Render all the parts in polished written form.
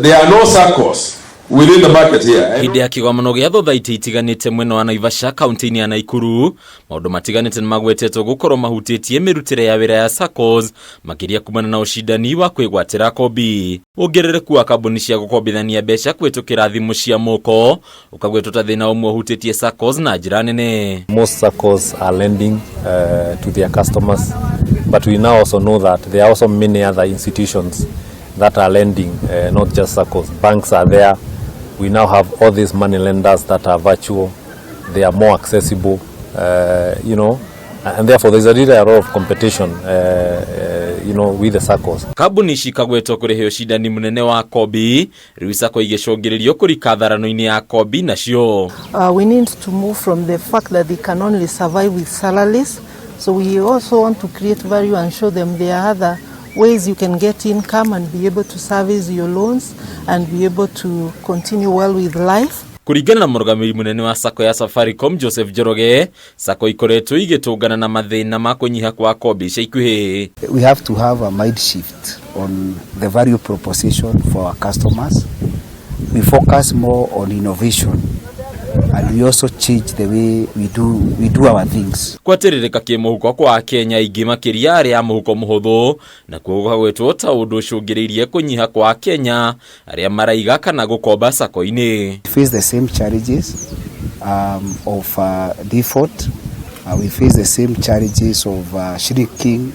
There are no SACCOs within the market here. Hĩndĩ ya kĩgomano gĩa thothaitĩ itiganĩte mwena wa Naivasha kaunti-inĩ ya Naikuru, maũndũ matiganĩte nĩ magwetetwo gũkorwo mahutĩtie mĩrutĩre ya wĩra ya SACCOs, makĩria kumana na ũcindani wa kwĩgwatĩra kombi. Wongerereku wa kambuni cia gũkombithania mbeca kũhĩtũkĩra thimũ cia moko ũkagwetwo ta thĩna ũmwe ũhutĩtie SACCOs na njĩra nene. Most SACCOs are lending to their customers, but we now also know that there are also many other institutions that are lending, not just SACCOs. Banks are there. We now have all these money lenders that are virtual. They are more accessible, and therefore there's a really a lot of competition with the SACCOs. Kambuni ici ikagwetwo kũrĩhe ũcindani mũnene wa kombi, rĩu SACCO igĩcũngĩrĩrio kũrika tharano-inĩ ya kombi nacio. We need to move from the fact that they can only survive with salaries. So we also want to create value and show them there are other ways you can get income and be able to service your loans and be able to continue well with life. Kũringana na mũrũgamĩrĩri mũnene wa SACCO ya Safaricom Joseph Njoroge, SACCO ikoretwo igĩtũngana na mathĩna ma kũnyiha kwa kombi ica ikuhĩ. We have to have a mind shift on the value proposition for our customers. We focus more on innovation and we also change the way we do our things. Kwatĩrĩrĩka kĩmũhuko kwa Akenya aingĩ, makĩria arĩa a mũhuko mũhũthũ, nakuo gũkagwetwo ta ũndũ ũcũngĩrĩirie kũnyiha kwa Akenya arĩa maraiga kana gũkomba SACCO-inĩ. We face the same challenges of default. We face the same challenges of shrinking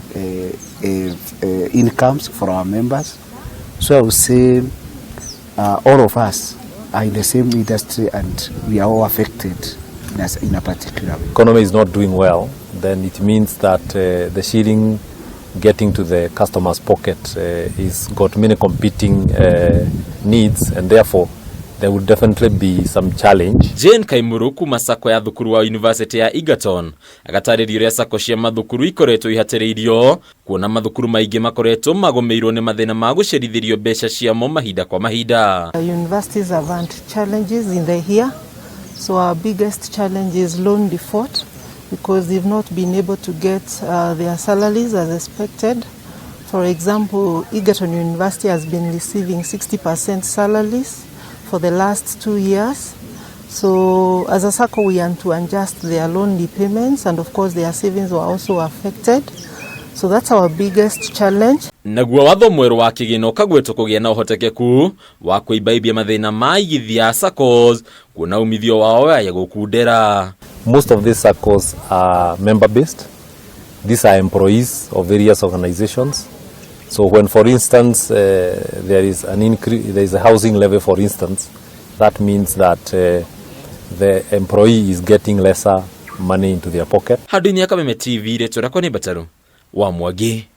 incomes for our members. So I would say all of us are in the same industry and we are all affected in a particular way. Economy is not doing well, then it means that the shilling getting to the customer's pocket is got many competing needs, and therefore there would definitely be some challenge. Jane Kaimuru kuma SACCO ya thukuru wa University ya Egerton agatarĩria ũrĩa SACCO cia mathukuru ikoretwo ihatĩrĩirio, kuona mathukuru maingĩ makoretwo magũmĩirwo nĩ mathĩna ma gũcerithĩrio mbeca ciamo mahinda kwa mahinda. Universities have had challenges in the year. So our biggest challenge is loan default because they've not been able to get their salaries as expected. For example, Egerton University has been receiving 60% salaries for the last 2 years. So as a SACCO, we want to adjust their loan repayments, and of course their savings were also affected. So that's our biggest challenge. Naguo watho mwerũ wa kĩgĩna ũkagwetwo kũgĩa na ũhotekeku wa kũimbaimbia mathĩna ma aigithia a SACCOs, kuona umithio wao waya gũkundera. Most of these SACCOs are member based. These are employees of various organizations. So when, for instance, there is an increase, there is a housing levy, for instance, that means that the employee is getting lesser money into their pocket. Handũ-inĩ ya Kameme TV, rĩtwa rĩakwa nĩ Mbataru wa Mwangi.